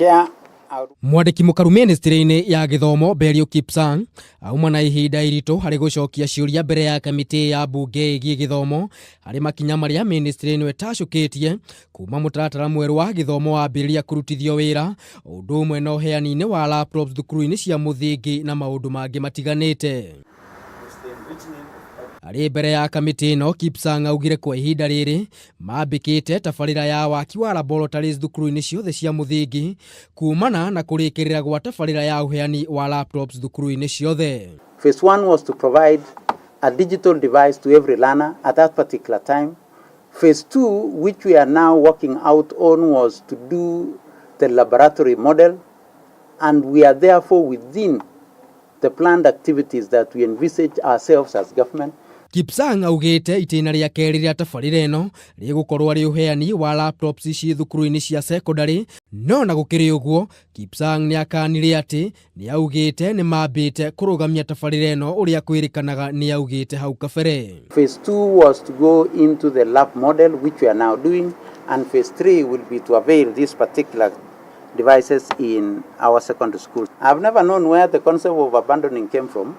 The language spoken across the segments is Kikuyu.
Chair, Mwandĩki mũkaru ministry-inĩ ya gĩthomo Belio Kipsang auma na ihinda iritũ harĩ gũcokia ciũria mbere ya kamĩtĩ ya mbunge ĩgiĩ gĩthomo harĩ makinya marĩa ministry ĩno ĩtacũkĩtie kuma mũtaratara mwerũ wa gĩthomo wambĩrĩria kũrutithio wĩra, o ũndũ ũmwe na ũheani-inĩ wa laptops thukuru-inĩ cia mũthingi na maũndũ mangĩ matiganĩte. Arĩ mbere ya kamĩtĩ ĩno, Kipsang augire kwa ihinda rĩrĩ mambĩkĩte tabarĩra ya waki wa laboratories thukuru-inĩ ciothe cia mũthingi kumana na kũrĩkĩrĩra gwa tabarĩra ya ũheani wa laptops thukuru-inĩ ciothe. Phase one was to provide a digital device to every learner at that particular time. Phase two, which we are now working out on, was to do the laboratory model, and we are therefore within the planned activities that we envisage ourselves as government. Kipsang augĩte itĩna rĩa kerĩ rĩa tabarĩra ĩno rĩgũkorwo arĩ ũheani wa laptops ci thukuru-inĩ cia secondary. No na gũkĩrĩ ũguo, Kipsang nĩ akanire atĩ nĩ augĩte nĩ mambĩte kũrũgamia tabarĩra ĩno ũrĩa kwĩrĩkanaga nĩ augĩte hau kabere. Phase two was to go into the lab model, which we are now doing, and phase three will be to avail these particular devices in our secondary schools. I've never known where the concept of abandoning came from,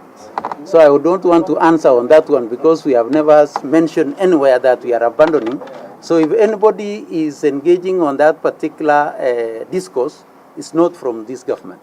so I don't want to answer on that one because we have never mentioned anywhere that we are abandoning. So if anybody is engaging on that particular discourse, it's not from this government.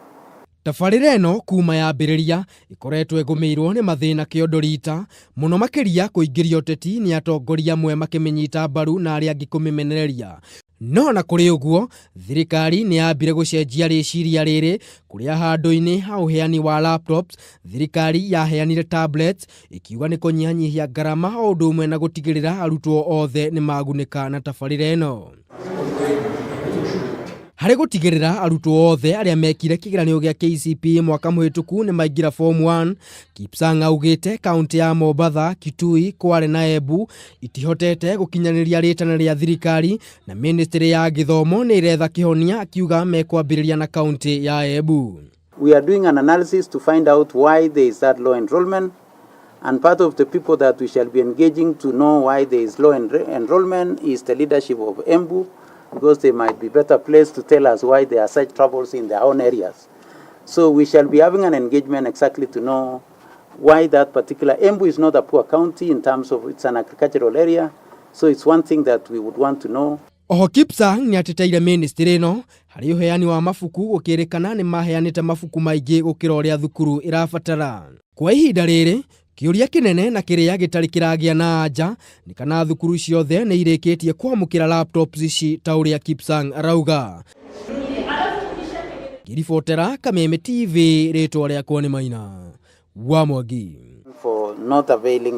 Tabarĩra ĩno kuma yambĩrĩria ĩkoretwo ĩgũmĩirwo nĩ mathĩna kĩondo rita mũno, makĩria kũingĩria ũteti nĩ atongoria amwe makĩmĩnyita mbaru na arĩa angĩ kũmĩmenereria. No na kũrĩ ũguo, thirikari nĩ yambire gũcenjia rĩciria rĩrĩ, kũrĩa handũ-inĩ ha ũheani wa laptops thirikari yaheanire tablets, ĩkiuga nĩ kũnyihanyihia ngarama o ũndũ ũmwe na gũtigĩrĩra arutwo othe nĩ magunĩka na tabarĩra ĩno. Harĩ gũtigĩrĩra arutwo othe arĩa mekire kĩgeranio gĩa KCPE mwaka mũhĩtũku nĩ maingĩra Form 1, Kipsang augĩte kaunti ya Mombatha, Kitui, Kwale na Embu itihotete gũkinyanĩria rĩtana rĩa thirikari na ministry ya gĩthomo nĩ ĩretha kĩhonia, akiuga mekwambĩrĩria na kaunti ya Embu. We are doing an analysis to find out why there is that low enrollment. And part of the people that we shall be engaging to know why there is low enrollment is the leadership of Embu, because they might be better placed to tell us why there are such troubles in their own areas. So we shall be having an engagement exactly to know why that particular Embu is not a poor county in terms of it's an agricultural area. So it's one thing that we would want to know. Oho Kipsang nĩ ateteire ministry ĩno harĩ ũheani wa mabuku, gũkĩrĩkana nĩ maheanĩte mabuku maingĩ gũkĩra ũrĩa thukuru ĩrabatara. Kwa ihinda rĩrĩ, kĩũria kĩnene na kĩrĩa gĩtarĩ kĩragĩa na anja nĩ kana thukuru ciothe nĩ irĩkĩtie kwamũkĩra laptops ici ta ũrĩa Kipsang arauga. Ngĩribotera Kameme TV, rĩtwa rĩakwa nĩ Maina wa Mwangi. For not availing